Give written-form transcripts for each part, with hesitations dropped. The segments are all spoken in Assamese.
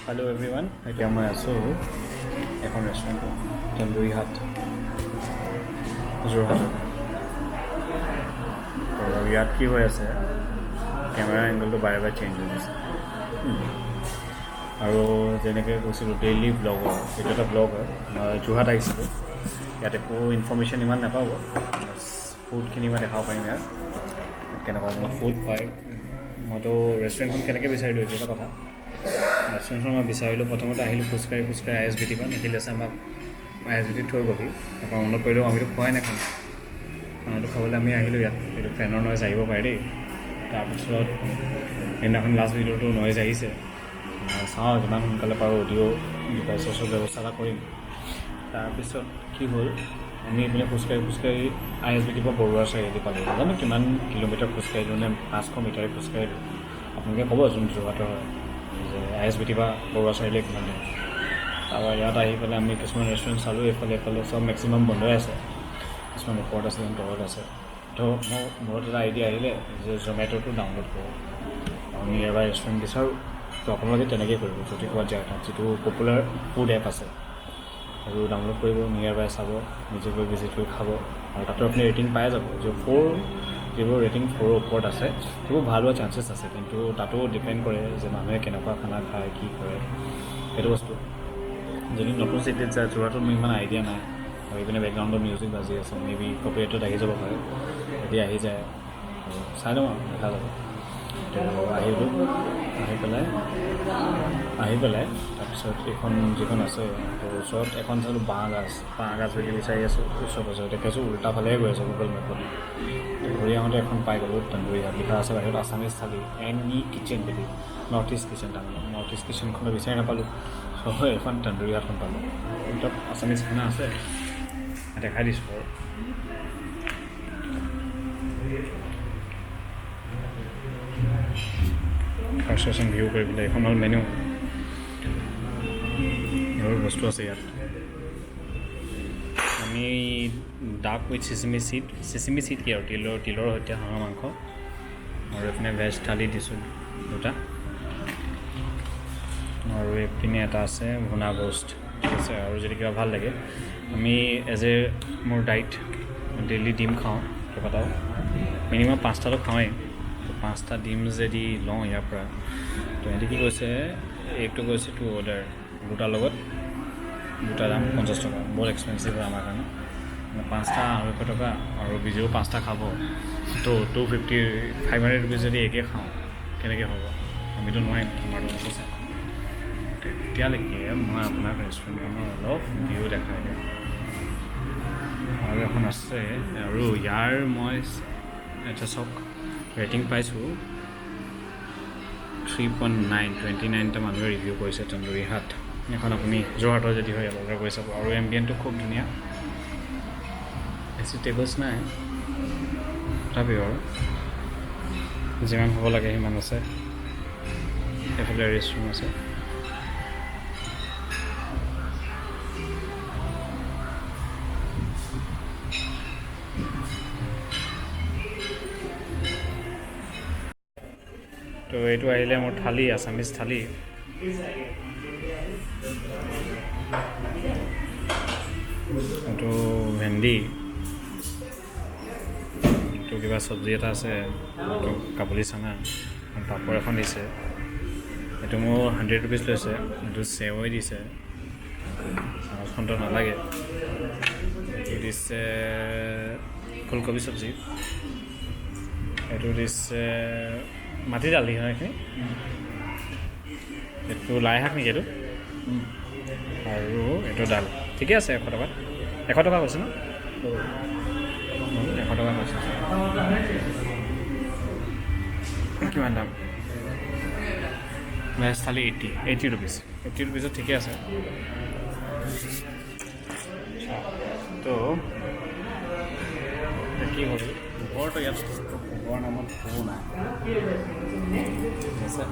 হেল্ল' এভৰিৱান, এতিয়া মই আছোঁ এখন ৰেষ্টুৰেণ্টত, তন্দুৰী হাট, যোৰহাটত। তো ইয়াত কি হৈ আছে, কেমেৰা এংগলটো বাৰে বাৰে চেঞ্জ হৈ গৈছে। আৰু যেনেকৈ কৈছিলোঁ ডেইলি ব্লগৰ এইটো এটা ব্লগ হয়। মই যোৰহাট আহিছিলোঁ, ইয়াত একো ইনফৰ্মেশ্যন ইমান নাপাব, ফুডখিনি মই দেখাব পাৰিম ইয়াত কেনেকুৱা কেনেকুৱা ফুড পায়। মইতো ৰেষ্টুৰেণ্টখন কেনেকৈ বিচাৰিলোঁ এইটো এটা কথা। ৰেষ্টুৰেণ্টখন মই বিচাৰিলোঁ, প্ৰথমতে আহিলোঁ খোজকাঢ়ি খোজকাঢ়ি I S B টিৰ পৰা। নিখিল দাসে আমাক I S B টিত থৈ গ'লহি। তাৰপৰা মনত পৰিলেও আমিতো খোৱাই নাই খানা। খানাটো খাবলৈ আমি আহিলোঁ ইয়াত। এইটো ফেনৰ নইজ আহিব পাৰে দেই। তাৰপিছত সেইদিনাখন লাষ্ট ভিডিঅ'টো নইজ আহিছে। চাওঁ যিমান সোনকালে পাৰোঁ অডিঅ' ডিভাইচেছৰ ব্যৱস্থা এটা কৰিম। তাৰপিছত কি হ'ল, আমি এইপিনে খোজকাঢ়ি খোজকাঢ়ি I S B টিৰ পৰা বৰুৱা চাৰিআলি পালোঁ। নাজানো কিমান কিলোমিটাৰ খোজকাঢ়িলোঁ নে 500 মিটাৰে খোজকাঢ়িলোঁ। আপোনালোকে ক'ব যোন যোৰহাটৰ হয় যে I S B টিৰ পৰা বৰুৱা চাৰিআলি কিমান দূৰ। তাৰপৰা ইয়াত আহি পেলাই আমি কিছুমান ৰেষ্টুৰেণ্ট চালোঁ। এইফালে এইফালে চব মেক্সিমাম বন্ধই আছে, কিছুমান ওপৰত আছে, কিছুমান তলত আছে। তো মোৰ মূৰত এটা আইডিয়া আহিলে যে জমেট'টো ডাউনলোড কৰোঁ আৰু নিয়াৰ বাই ৰেষ্টুৰেণ্ট বিচাৰোঁ। তো আপোনালোকে তেনেকেই কৰিব যদি ক'ৰবাত যায়, তাত যিটো পপুলাৰ ফুড এপ আছে আৰু ডাউনলোড কৰিব, নিয়াৰ বাই চাব, নিজে গৈ ভিজিট কৰি খাব। আৰু তাতো আপুনি ৰেটিং পাই যাব যে ফ'ৰ, যিবোৰ ৰেটিং ফ'ৰৰ ওপৰত আছে সেইবোৰ ভাল হোৱা চান্সেছ আছে। কিন্তু তাতো ডিপেণ্ড কৰে যে মানুহে কেনেকুৱা খানা খায়, কি কৰে, সেইটো বস্তু। যদি নতুন চিটিত যায়, যোৰহাটত মোৰ ইমান আইডিয়া নাই। আৰু এইপিনে বেকগ্ৰাউণ্ডত মিউজিক বাজি আছে, মে বি কপিৰাইটত আহি যাব পাৰে। যদি আহি যায় আৰু চাই ল'ম আৰু দেখা যাব। তো আহিলোঁ, আহি পেলাই তাৰপিছত এইখন যিখন আছে, তো ওচৰত এখন চালোঁ বাঁহগাজ, বাঁহগাজ বুলি বিচাৰি আছোঁ ওচৰে পাজৰে, দেখাইছোঁ উল্টা ফালেহে গৈ আছোঁ গুগল মেপত। ঘূৰি আহোঁতে এখন পাই গ'লোঁ, তন্দুৰী হাট লিখা আছে বাহিৰত, আছামিজ থালি, এন ই কিটচেন বুলি, নৰ্থ ইষ্ট কিচেন। তাৰমানে নৰ্থ ইষ্ট কিচেনখনো বিচাৰি নাপালোঁ, চ' এখন তন্দুৰী হাটখন পালোঁ। তাত আছামিজ খানা আছে, দেখাই দিছোঁ বাৰু। ফাৰ্ষ্ট পাৰ্চন ভিউ কৰিবলৈ এইখন হ'ল মেনু। এইবোৰ বস্তু আছে ইয়াত। আমি duck with sesame seed, sesame seed কি আৰু তিলৰ সৈতে হাঁহৰ মাংস। আৰু এইপিনে ভেজ থালি দিছোঁ দুটা, আৰু এইপিনে এটা আছে ভুনা গোষ্ট। ঠিক আছে। আৰু যদি কিবা ভাল লাগে, আমি এজ এ মোৰ ডাইট ডেইলি ডিম খাওঁ কেইবাটাও, মিনিমাম পাঁচটাটো খাওঁৱেই। তো পাঁচটা ডিম যদি লওঁ ইয়াৰ পৰা, তো সিহঁতে কি কৈছে, এইটো কৈছে টু অৰ্ডাৰ দুটাৰ লগত দুটা দাম 50 টকা। বহুত এক্সপেঞ্চিভ হয় আমাৰ কাৰণে। মানে পাঁচটা 250 টকা আৰু বিজেও পাঁচটা খাব, তো 250, ₹500 যদি একে খাওঁ কেনেকৈ হ'ব? আমিতো নোৱাৰিম, আমাৰতো নপোচায়। তেতিয়ালৈকে মই আপোনাক ৰেষ্টুৰেণ্টখনৰ অলপ ভিউ দেখাই দিওঁ। আৰু এখন আছে আৰু ইয়াৰ মই এটা চাওক, ৰেটিং পাইছোঁ 3.9, 29টা মানুহে ৰিভিউ কৰিছে। তন্দুৰী হাট এখন আপুনি যোৰহাটৰ যদি হয় অৰ্ডাৰ কৰি চাব। আৰু এম্বিয়েণ্টটো খুব ধুনীয়া, বেছি টেবলছ নাই, তথাপিও আৰু যিমান হ'ব লাগে সিমান আছে। এইফালে ৰেষ্ট ৰুম আছে। তো এইটো আহিলে মোৰ থালি, আছামিজ থালি। এইটো ভেন্দি, এইটো কিবা চব্জি এটা আছে, এইটো কাবুলি চানা, পাপৰ এখন দিছে। এইটো মোৰ 100 ৰুপিজ লৈছে। এইটো চেৱৈ দিছে, চামুচখনতো নালাগে। এইটো দিছে ফুলকবি চব্জি, এইটো দিছে মাটি দালি হয় এইখিনি, এইটো লাই শাক নেকি এইটো, আৰু এইটো দাল। ঠিকে আছে, 100 টকাত, 100 টকা কৈছে ন? 100 টকা কৈছে। কিমান দাম ভেজ থালি? 80 ৰুপিজ। 80 ৰুপিজত ঠিকে আছে। তো কি হ'ল, পোহৰটো ইয়াত পোহৰ নামত পোহৰ নাই। ঠিক আছে,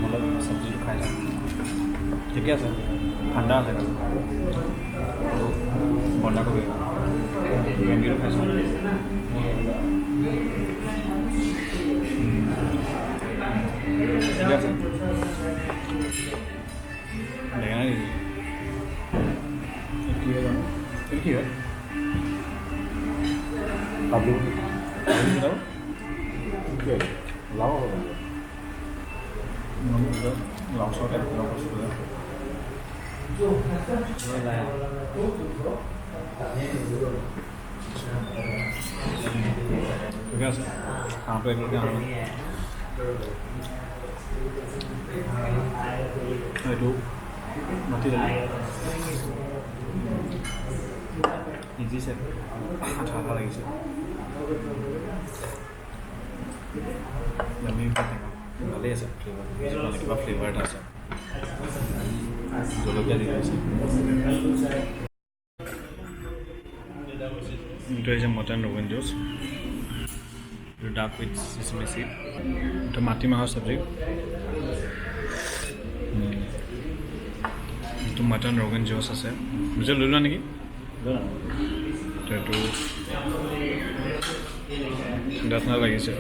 অলপ চব্জিটো খাই যাওঁ। ঠিকে আছে, ঠাণ্ডা আছে। বন্ধাকবি, ভেন্দিটো খাইছোঁ। এইটো কি হয়? কাবলি বুট। লাও হ'ব। লাও চতে লাও বস্তু। ঠিকে আছে, হাঁহটো একেলগে অহা নাই। এইটো মাটি দালি সিজিছে, আঠা আঠা লাগিছে। দালি টেঙা ভালেই আছে, ফ্লেভাৰ মানে কিবা ফ্লেভাৰ এটা আছে। জলকীয়া দি দিছে। এইটো হৈছে মটন ৰোগন জোছ, এইটো ডাক উইথ চিচমি চিড, এইটো মাটিমাহৰ চব্জি, এইটো মটন ৰোগন জোছ আছে। বুজে লৈ লোৱা নেকি? তো এইটো ঠাণ্ডা ঠাণ্ডা লাগিছে।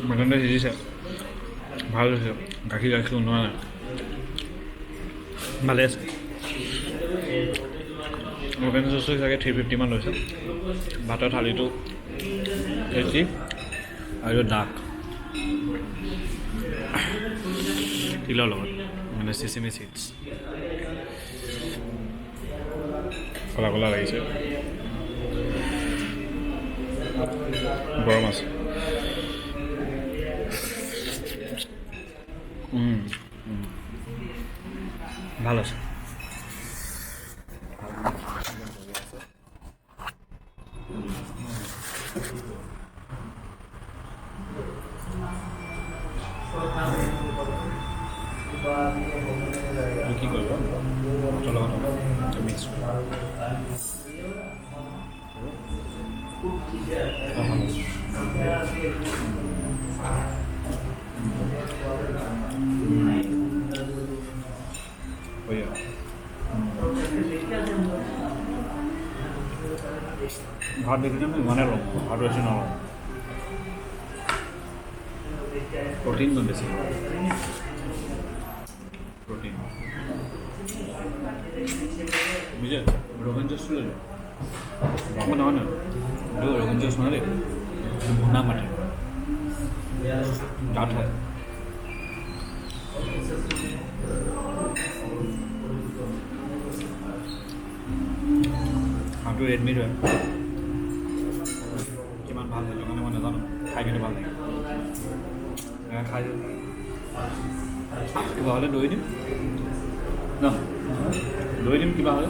মটনটো সিজিছে, ভাল হৈছে। গাখীৰ গাখীৰ ওলোৱা নাই, ভালে আছে। ৰোগন জোছটো চাগে 350মান লৈছে। ভাতৰ থালিটো 80 আৰু ডাক তিলৰ লগত, মানে চিচিমি চিডছ, ক'লা ক'লা লাগিছে। গৰম আছে। ভাল আছে। এইটো কি কৰিব, ভাতৰ লগত মিক্স। ভাল আছে। বঢ়িয়া। ভাত দেখিলে মই ইমানে ল'ম, ভাত বেছি নলওঁ। প্ৰটিন বেছি, প্ৰটিন বুজিছে। ৰোগন জোছটো লৈ লওঁ আকৌ। নহয় নহয়, এইটো ৰোগন জোছ নহয় দেই, এইটো ভুনা মাটন, ডাঠ হয়। হাঁহটো ৰেডমিট হয়, কিমান ভাল সেইটো কাৰণে মই নাজানো। খাই কিন্তু ভাল লাগে। এনেকৈ খাই কিবা হ'লে দৈ দিম ন, দৈ দিম। কিবা হ'লে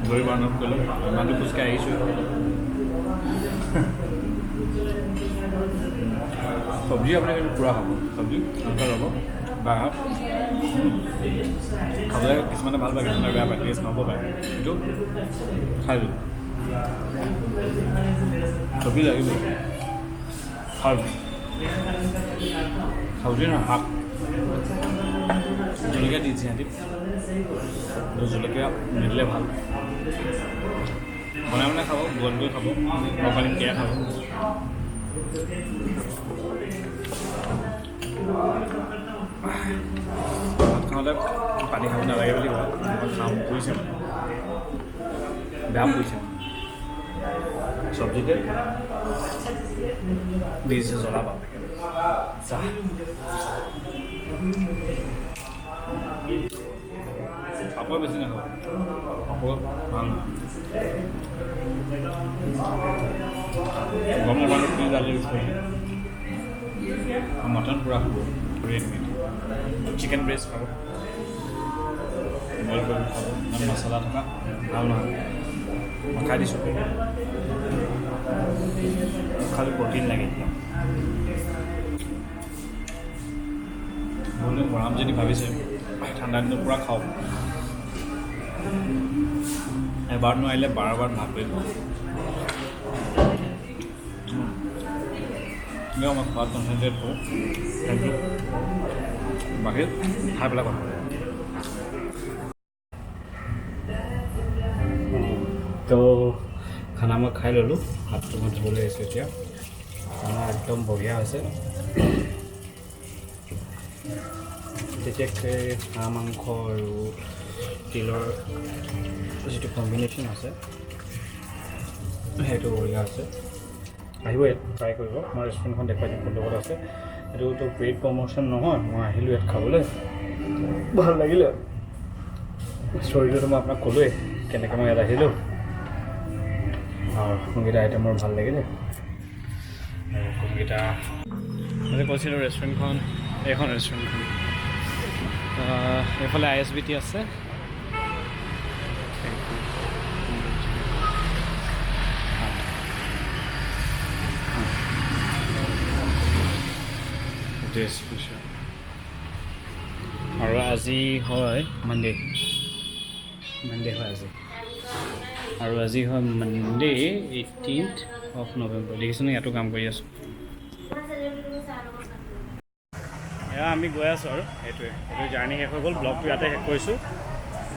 দৈ বাৰ্ণ কৰি ল'ম। ইমানটো খোজকাঢ়ি আহিছোঁ। চব্জি আপুনি কিন্তু পূৰা খাব। চব্জি এনেকুৱা ল'ব বা খাবলৈ কিছুমানে ভাল পায়, কিছুমানে বেয়া পায়, টেষ্ট নহ'ব পাৰে, কিন্তু খাই দিওঁ। চব্জি লাগিব। খাওঁ চব্জি নহয়, শাক। জলকীয়া দি দিছে সিহঁতি। জলকীয়া নিদিলে ভাল। বনাই বনাই খাব, বইল কৰি খাব, মই পানী কেৰা খাব। ভাত খাওঁতে পানী খাব নালাগে বুলি কয়, মই খাওঁ। পুৰিছে মানে, বেয়া পুৰিছে মানে। চব্জিতে দিছে জ্বলা পাব চাহ। পাপৰ বেছি নাখাব, পাপৰ ভাল নহয়। গম নাপালোঁ কি দালি ইউজ কৰিছে। মটন পূৰা খাব, ৰেড মিট, চিকেন ব্ৰেষ্ট খাব, বইল কৰি খাব। ইমান মছলা থকা ভাল নহয়। মই খাই দিছোঁ, খালি প্ৰটিন লাগে এতিয়া। ভলিউম বঢ়াম যদি ভাবিছে, ঠাণ্ডা দিনত পূৰা খাওক। এবাৰ নোৱাৰিলে বাৰ বাৰ ভাগ কৰি খাওক। মই খোৱাত কনচেনট্ৰেট কৰোঁ। Thank U. বাকী খাই পেলাই কথা পাতিম। তো খানা মই খাই ল'লোঁ। হাতটো মই ধুবলৈ আহিছোঁ এতিয়া। খানা একদম বঢ়িয়া হৈছে। বিশেষকৈ হাঁহ মাংস আৰু তিলৰ যিটো কম্বিনেশ্যন আছে, সেইটো বঢ়িয়া আছে। আহিব ইয়াত, ট্ৰাই কৰিব। মই ৰেষ্টুৰেণ্টখন দেখুৱাই দিম কোনটো ক'ত আছে। এইটোতো পেইড প্ৰমোশ্যন নহয়, মই আহিলোঁ ইয়াত খাবলৈ, ভাল লাগিলে। ষ্টৰিটোতো মই আপোনাক ক'লোৱেই কেনেকৈ মই ইয়াত আহিলোঁ আৰু কোনকেইটা আইটেম মোৰ ভাল লাগিলে আৰু কোনকেইটা। মই যে কৈছিলোঁ ৰেষ্টুৰেণ্টখন, এইখন ৰেষ্টুৰেণ্টখন। এইফালে আইএছবিটি আছে। এইটোৱে স্পেচিয়েল। আৰু আজি হয় মানডে, মানডে হয় আজি। আৰু আজি হয় মানডে, 18th of November. দেখিছেনে, ইয়াতো কাম কৰি আছোঁ। এয়া আমি গৈ আছোঁ আৰু সেইটোৱে, সেইটো জাৰ্ণি শেষ হৈ গ'ল। ব্লগটো ইয়াতে শেষ কৰিছোঁ।